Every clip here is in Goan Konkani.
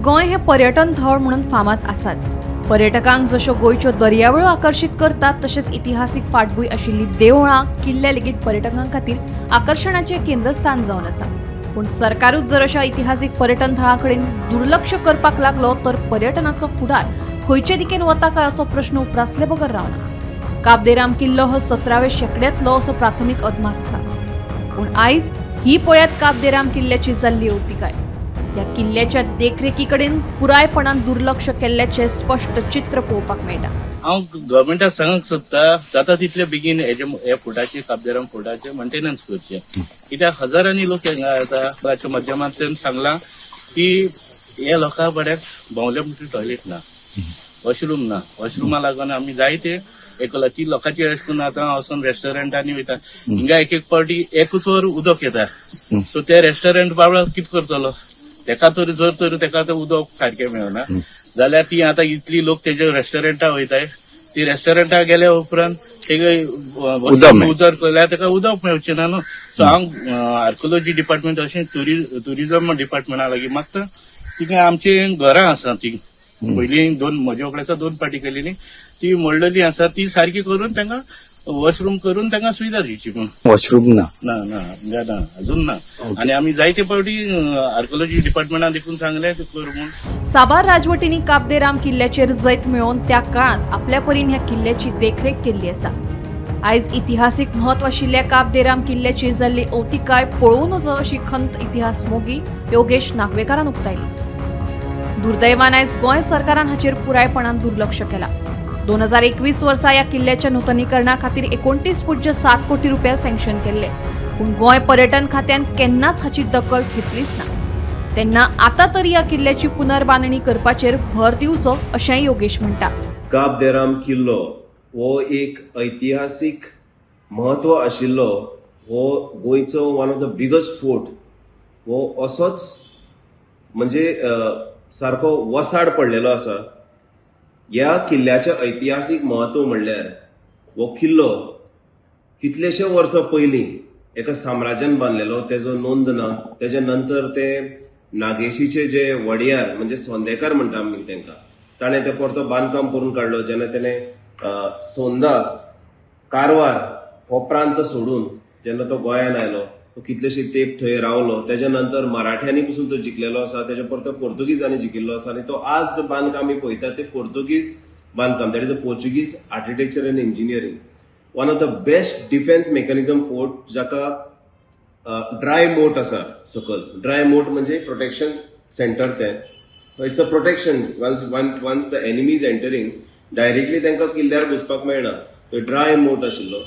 गोंय हें पर्यटन थळ म्हणून फामाद आसाच. पर्यटकांक जश्यो गोंयच्यो दर्यावेळो आकर्शीत करतात, तशेंच इतिहासीक फाटभूंय आशिल्ली देवळां, किल्ले लेगीत पर्यटकां खातीर आकर्शणाचें केंद्रस्थान जावन आसा. पूण सरकारूच जर अशा इतिहासीक पर्यटन थळां कडेन दुर्लक्ष करपाक लागलो तर पर्यटनाचो फुडार खंयचे दिकेन वता काय असो प्रश्न उप्रासले बगर रावना. काब दे राम किल्लो हो 17व्या शेंकड्यांतलो असो प्राथमीक अदमास आसा. पूण आयज ही पळयात काब दे राम किल्ल्याची जाल्ली अवतिकाय. ह्या किल्ल्याच्या देखरेखी कडेन पुरायपणान दुर्लक्ष केल्ल्याचें स्पश्ट चित्र पळोवपाक मेळटा. हांव गव्हर्मेंटाक सांगूंक सोदता, जाता तितले बेगीन हेजे हे फोर्टाचे, काब दे राम फोर्टाचे मेंटेनन्स करचें, कित्याक हजारांनी लोक हांगा येता. ताच्या माध्यमांतल्यान सांगलां की हे लोकां बऱ्याक भोंवले म्हणटकीर टॉयलेट ना, वॉशरूम ना. वॉशरुमा लागून आमी जायते एकला ती लोकांची अशें करून आतां वचून रेस्टॉरंटांनी वयता. हिंगा एक एक पावटी एकूच वर उदक येता. सो ते रेस्टॉरंट बाबडो कितें करतलो? तेका तर जर तर तेका तर उदक सारकें मेळना जाल्यार ती आतां इतली लोक तेजे रेस्टॉरंटा वयताय. ती रेस्टॉरंटा गेल्या उपरांत तेगे उदक मेळ. उजर केल्यार तेका उदक मेळचें ना न्हू. सो हांव आर्किओलॉजी डिपार्टमेंट अशें टुरिझम डिपार्टमेंटा लागीं मागता. तिका आमची घरां आसा, ती पयलीं दोन म्हज्या व्हंकलेचा दोन पाटी केलेली, ती मोडलेली आसा. ती सारकी करून तांकां वॉशरूम करून तांकां सुविधा दिवची म्हूण. वॉशरूम ना? ना ना, हांगा ना, अजून ना. आणि आमी जायते पावटी आर्किओलॉजी डिपार्टमेंटान देखून सांगलें ते कर म्हूण. साबार राजवटींनी काब दे राम किल्ल्याचेर जैत मेळोवन त्या काळांत आपल्या परीन ह्या किल्ल्याची देखरेख केल्ली आसा. आयज इतिहासीक म्हत्व आशिल्ल्या काब दे राम किल्ल्याची जाल्ली अवतिकाय पळोवं नजो अशी खंत इतिहास मोगी योगेश नागवेकारान उक्तायली. दुर्दैवान आयज गोंय सरकारान हाचेर पुरायपणान दुर्लक्ष केलां. 2021 वर्सा ह्या किल्ल्याच्या नुतनीकरणा खातीर 29.7 कोटी रुपया सँक्शन केल्ले, पूण गोंय पर्यटन खात्यान केन्नाच हाची दखल घेतलीच ना. तेन्ना आतां तरी ह्या किल्ल्याची पुनर्बांदणी करपाचेर भर दिवचो अशेंय योगेश म्हणटा. काब दे राम किल्लो हो एक ऐतिहासीक म्हत्व आशिल्लो हो गोंयचो one of the biggest fort. हो असोच म्हणजे सारको वसाड पडलेलो आसा. ह्या किल्ल्याचें ऐतिहासीक म्हत्व म्हणल्यार हो किल्लो कितलेशे वर्सां पयलीं एका साम्राज्यान बांदलेलो, तेजो नोंद ना. तेजे नंतर ते नागेशीचे जे वडियार म्हणजे सोंदेकार म्हणटा आमी तांकां, ताणें ते परतो बांदकाम करून काडलो. जेन्ना तेणें सोंदा कारवार हो प्रांत सोडून जेन्ना तो गोंयान आयलो, तो कितलेशे तेंप थंय रावलो. तेज्या नंतर मराठ्यांनी पसून तो जिखलेलो आसा. तेज्या परतो पोर्तुगीजांनी जिखिल्लो आसा आनी तो आज जो बांदकाम आमी पळयतात ते पोर्तुगीज बांदकाम, that is a Portuguese architecture and engineering, one of the best defence mechanism fort, जाका ड्राय मोट आसा सकल. ड्राय मोट म्हणजे प्रोटेक्शन सेंटर तें. It's a protection once the enemy is entering, directly तांकां किल्ल्यार घुसपाक मेळना. थंय ड्राय मोट आशिल्लो.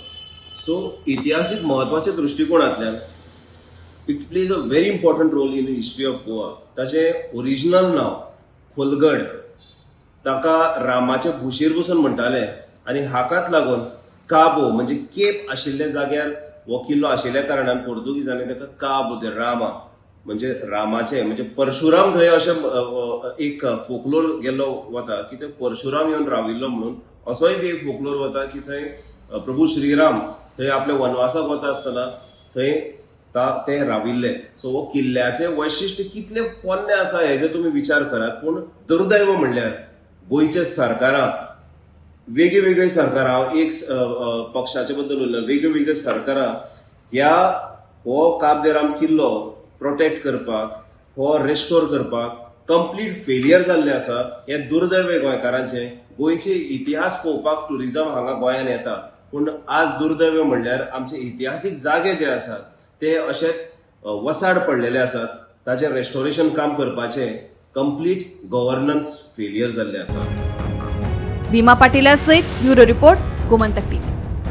सो इतिहासीक म्हत्वाच्या दृश्टिकोणांतल्यान it plays a very important role in the history of Goa. ताचें ओरिजिनल नांव खोलगड. ताका रामाचे भुशीर बसून म्हणटाले आनी हाकाच लागून काबो म्हणजे केप आशिल्ल्या जाग्यार हो किल्लो आशिल्ल्या कारणान पोर्तुगीजांनी ताका काबो दे रामा म्हणजे रामाचे म्हणजे परशुराम थंय अशें अ, अ, एक फोकलोर गेल्लो वता की थंय परशुराम येवन राविल्लो म्हणून. असोय बी एक फोकलोर वता की थंय प्रभू श्रीराम थंय आपल्या वनवासाक वता आसतना थंय ते राविल्ले. सो हो किल्ल्याचें वैशिश्ट कितलें पोन्नें आसा हेजें तुमी विचार करात. पूण दुर्दैव म्हणल्यार गोंयच्या सरकारां, वेगळी वेगळी सरकारां, हांव एक अ, अ, पक्षाचे बद्दल उलयना, वेगळी वेगळी सरकारां ह्या हो काब दे राम किल्लो प्रोटेक्ट करपाक, हो रेस्टोर करपाक कंप्लीट फेलियर जाल्लें आसा. हें दुर्दैव आहे गोंयकारांचें. गोंयचे इतिहास पळोवपाक टुरिजम हांगा गोंयान येता, पूण आज दुर्दैव म्हणल्यार आमचे इतिहासीक जागे जे आसात ते अशे वसाड पडलेले आसात. ताचें रेस्टोरेशन काम करपाचें कंप्लीट गव्हर्नन्स फेलियर जाल्लें आसा. भीमा पाटीला सहित ब्युरो रिपोर्ट, गोमंतक टीव्ही.